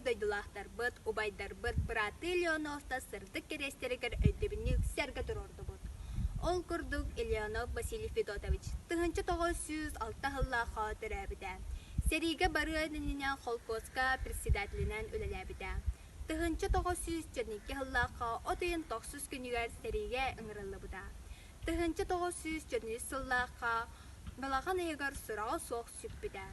дойдулаахтарбыт, убайдарбыт, бырааттыы Леоновтар сырдык кэриэстэригэр өйдөбүнньүк сэргэ туруордубут. Ол курдук Леонов Василий Федотович 1906 сыллаахха төрөөбүтэ. Сэриигэ барыан иннинэ холкуоска председателинэн үлэлээбитэ. 1942 сыллаахха от ыйын тохсус күнүгэр сэриигэ ыҥырыллыбыта. 1943 сыллаахха балаҕан ыйыгар сураҕа суох сүппүтэ.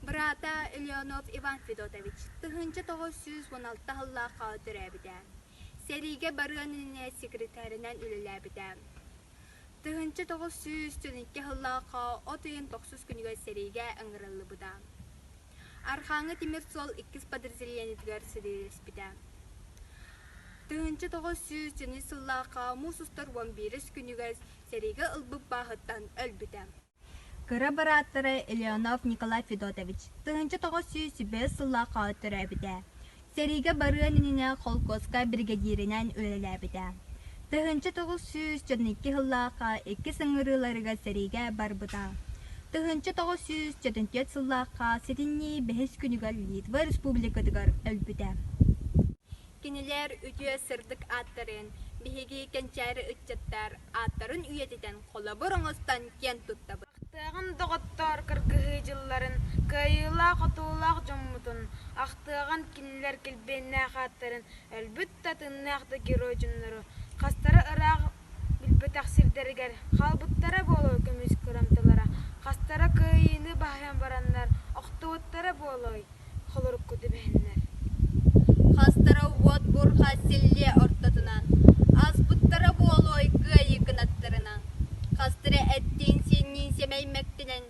Быраата Леонов Иван Федотович 1916 сыллаахха төрөөбүтэ. Сэриигэ барыан иннинэ секретарынан үлэлээбитэ. 1942 сыллаахха от ыйын тохсус күнүгэр сэриигэ ыҥырыллыбыта. Архааҥҥы тимир суол иккис подразделениетыгар сэриилэспитэ. 1903 сыллаахха муус устар уон биирис күнүгэр сэриигэ ылбыт бааһыттан өлбүтэ. Кыра бырааттара Леонов Николай Федотович 1905 сыллаахха төрөөбүтэ. Сэриигэ барыан иннинэ холкуоска биригэдьииринэн үлэлээбитэ. 1942 сыллаахха иккис ыҥырыыларыгар сэриигэ барбыта. 1944 сыллаахха сэтинньи бэһис күнүгэр Литва Республикатыгар өлбүтэ. Кинилэр үтүө сырдык ааттарын биһиги кэнчээри ыччаттар ааттарын үйэтитэн холобур оҥостон киэн туттабыт. Ахтыаҕын доҕоттоор кыргыһыы дьылларын, кыайыылаах-хотуулаах дьоммутун, ахтыаҕын кинилэр килбиэннээх ааттарын, өлбүт да тыыннаах да герой дьоннору, хастара ыраах билбэтэх сирдэригэр хаалбыттара буолуой көмүс кырамталара, хастара кыайыыны баһыйан бараннар охтубуттара буолуой холорукку түбэһэннэр. Хастара уот бурха силлиэ ортотунан, аспыттара буолуой кыайыы кынаттарынан, хастара эттиин-сиинниин сэмэй мэктинэн,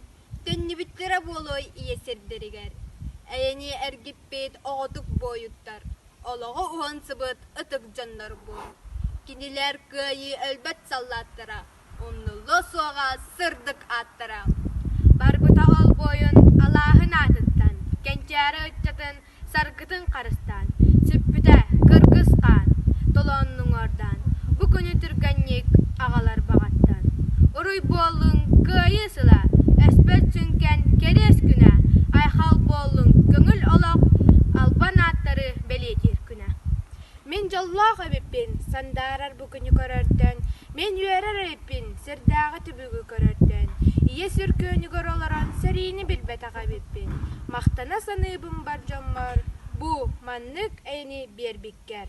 төннүбүттэрэ буолуой ийэ сирдэригэр. Эйэни эргиппит оҕотук буойуттар, олоҕу уһансыбыт ытык дьоннорбут. Кинилэр кыайыы өлбөт саллааттара, умнуллуо суоҕа сырдык ааттара. Барбыта ол буойун алааһын аатыттан, кэнчээри ыччатын саргытын харыстаан, сүппүтэ кыргыс хаан, толооннуҥуордаан, бу күнү түргэнник аҕалар баҕаттан. Уруй буоллун кыайыы сыла, өспөт сүҥкэн кэриэс күнэ, айхал буоллун көҥүл олох, албан ааттары бэлиэтиир күнэ. Мин дьоллоох эбиппин, сандаарар бу күнү көрөртөн, мин үөрэр эбиппин, сирдээҕи түбүгү көрөртөн, ийэ сүр күөнүгэр олорон сэриини билбэтэх эбиппин, махтана саныыбын бар дьоммор, бу маннык эйэни биэрбиккэр.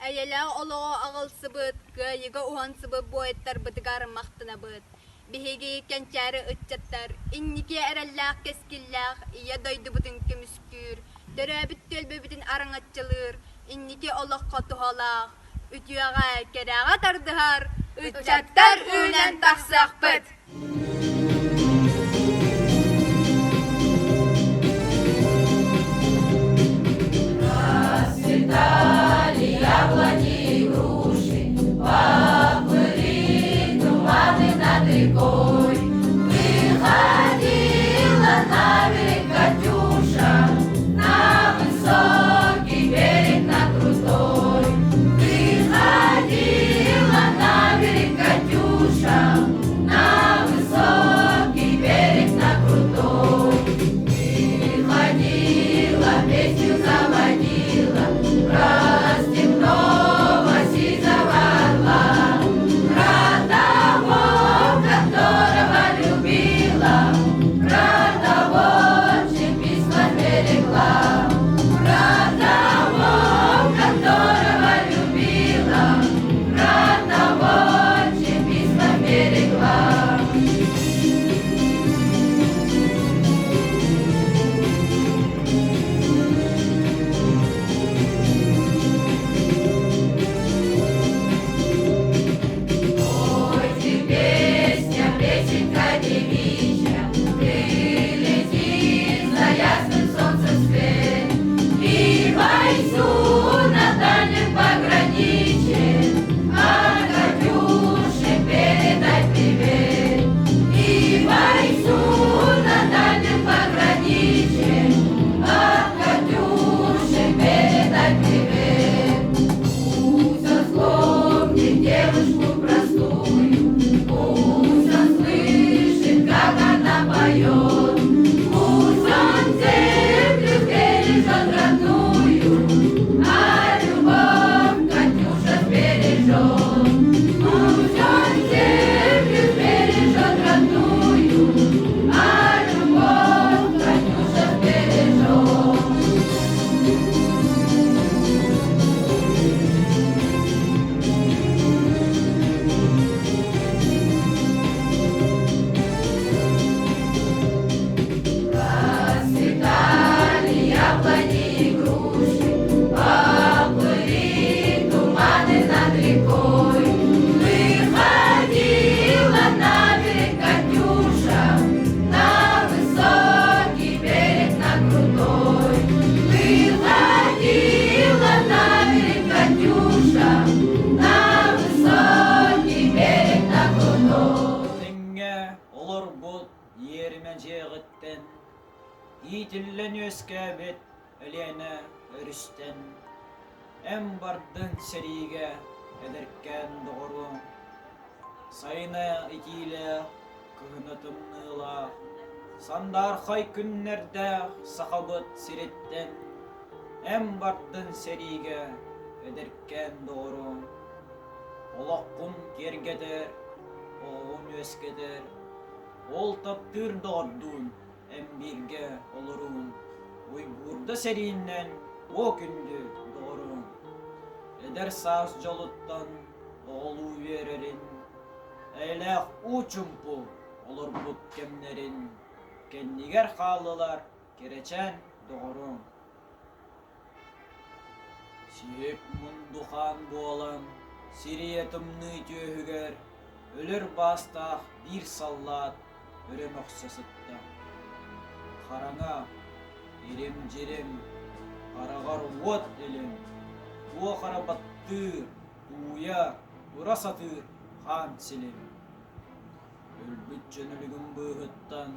Эйэлээх олоҕу аҕалсыбыт, кыайыыга уһансыбыт буойуттарбытыгар махтанабыт. Биһиги кэнчээри ыччаттар инники эрэллээх кэскиллээх Ийэ дойдубутун көмүскүүр, төрөөбүт түөлбэбитин араҥаччылыыр, инники олоххо туһалаах, үтүөҕэ, кэрэҕэ тардыһар ыччаттар үүнэн тахсыахпыт! Расцветали яблони и груши, Поплыли туманы над рекой. Выходила на берег Катюша, На высокий берег, на крутой. Выходила на берег Катюша, На высокий. иэримэ дьиэҕиттэн иитиллэн үөскээбит Өлүөнэ өрүстэн эн бардыҥ сэриигэ эдэркээн доҕоруом Сайына итиилээх, кыһына тымныылаах, сандаархай күннэрдээх Сахабыт сириттэн эн бардын сэриигэ эдэркээн доҕоруом Олоххун киэргэтэр, оҕоҕун үөскэтэр, ол таптыыр доҕордуун эн бииргэ олоруун, уйгуурда сэрииннэн уо күндү доҕоруом Эдэр саас дьолуттан оҕолуу үөрэрин, эйэлээх уу чумпу олорбут кэмнэрин кэннигэр хааллылар кэрэчээн доҕоруом Сиик мундухаан буолан сирийэ тымныы түөһүгэр өлөр баастаах биир саллаат өрө мөхсө сытта. Хараҥа, ирим-дьирим, хараҕар уот илим, туох эрэ баттыыр, тууйа, тура сатыыр хаан силим. Өлбүт дьон өлүгүн быыһыттан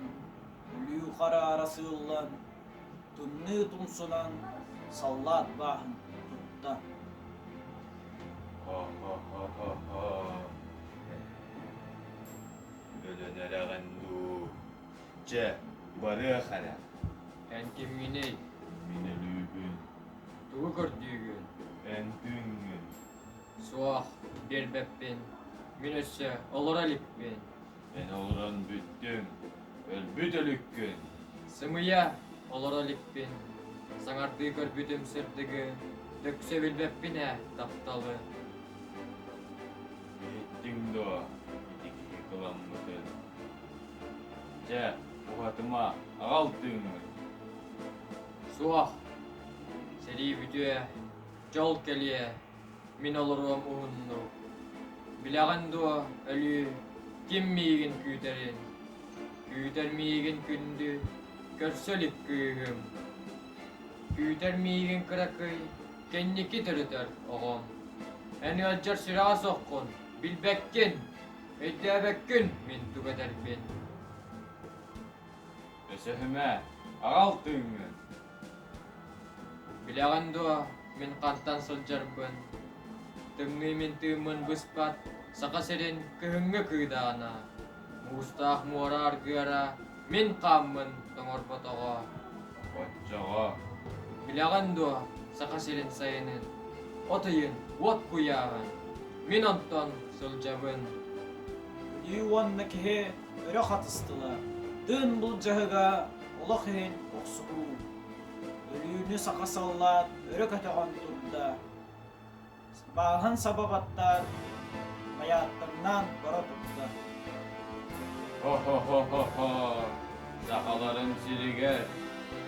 өлүү хараара сыыллан, тымныы тумсунан саллаат бааһын тутта. Хо-хо-хо-хо-хо. Өлөн эрэҕин дуу? Чэ, барыах эрэ. Эн кимҥиний? Мин өлүүбүн. Тугу көрдүүгүн? Эн тыыҥҥын. Суох, биэрбэппин. Мин өссө олоро иликпин. Эн олорон бүттүҥ, өлбүт өлүккүн. Сымыйа, олоро иликпин. Саҥардыы көрбүтүм сырдыгы, дөксө билбэппин ээ тапталы. Иһиттиҥ дуо ити киһи кыламмытын? Чэ, уһатыма, аҕал тыыҥҥын. Суох, сэрии бүтүө, дьол кэлиэ, мин олоруом уһуннук. Билэҕин дуо, өлүү, ким миигин күүтэрин? Күүтэр миигин күндү, көрсө илик кыыһым. Күүтэр миигин кыракый, кэнники төрөтөр оҕом. Эн ыалдьар сүрэҕэ суоххун, билбэккин, өйдөөбөккүн мин тугу этэрбин. Өсөһүмэ, аҕал тыыҥҥын. Билэҕин дуо, мин хантан сылдьарбын? Тымныы мин тыыммын быспат Саха сирин кыһыҥҥы кыыдаана, муустаах муора аргыара мин хааммын тоҥорботоҕо. Оччоҕо Билэҕин дуо, Саха сирин сайынын, от ыйын уот куйааһын, мин онтон сылдьабын. Өлүү уонна киһи өрө хатыстылар, тыын былдьаһыга олох иһин охсуһуу. Өлүүнү саха саллаат өрө көтөҕөн турда, бааһын саба баттаан, майааттаҥнаан бара турда. Хо-хо-хо-хо-хо, сахаларын сиригэр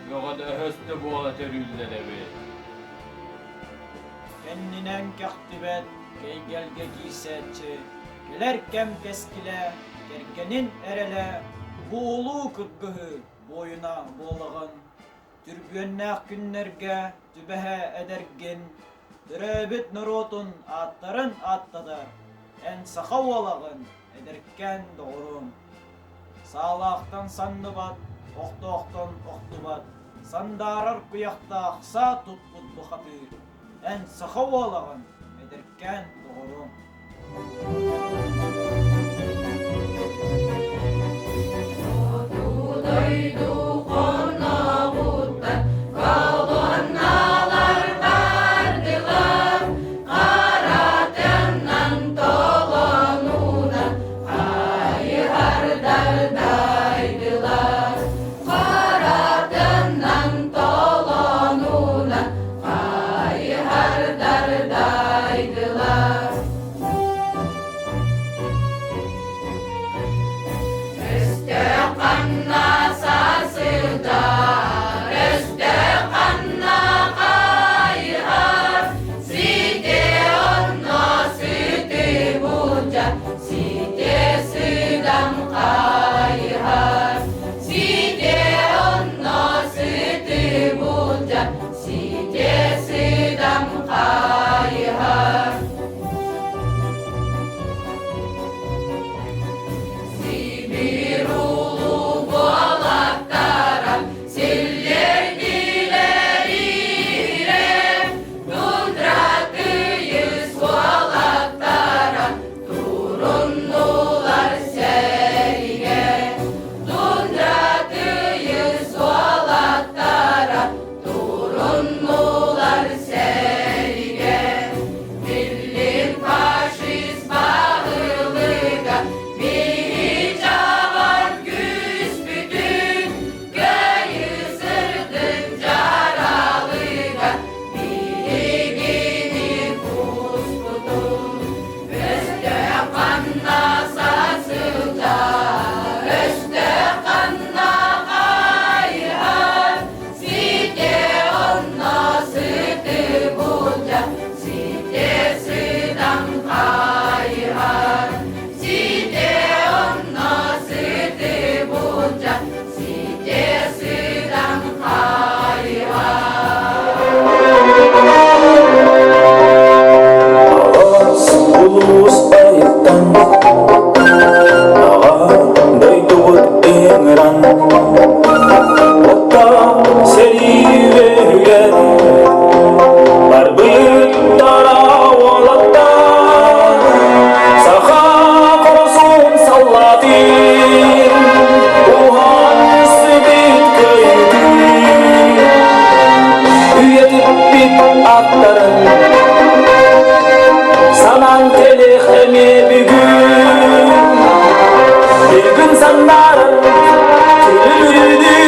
бөҕө да өһөс да буола төрүүллэр эбит. Кэннинэн кэхтибэт кэйгэлгэ киирсээччи, кэлэр кэм кэскилэ, кэргэнин эрэлэ, буолуу кыргыһыы буойуна буолаҕын. Түрбүөннээх күннэргэ түбэһэ эдэргин, төрөөбүт норуотун ааттарын ааттатар, эн саха уолаҕын, эдэркээн доҕоруҥ. Саалаахтан санныбат, охтоохтон охтубат, сандаарар куйахтаах саа туппут бухатыыр, эн саха уолаҕын, эдэркээн доҕоруҥ. Хоту дойду хонноҕуттан колонналар бардылар, харатынан толонунан хайыһардар дайдылар, харатынан толонунан хайыһардар дайдылар. ааттарын Санаан кэлиэх эмиэ бүгүн Бүгүн саннарын күлүмүрүнүү.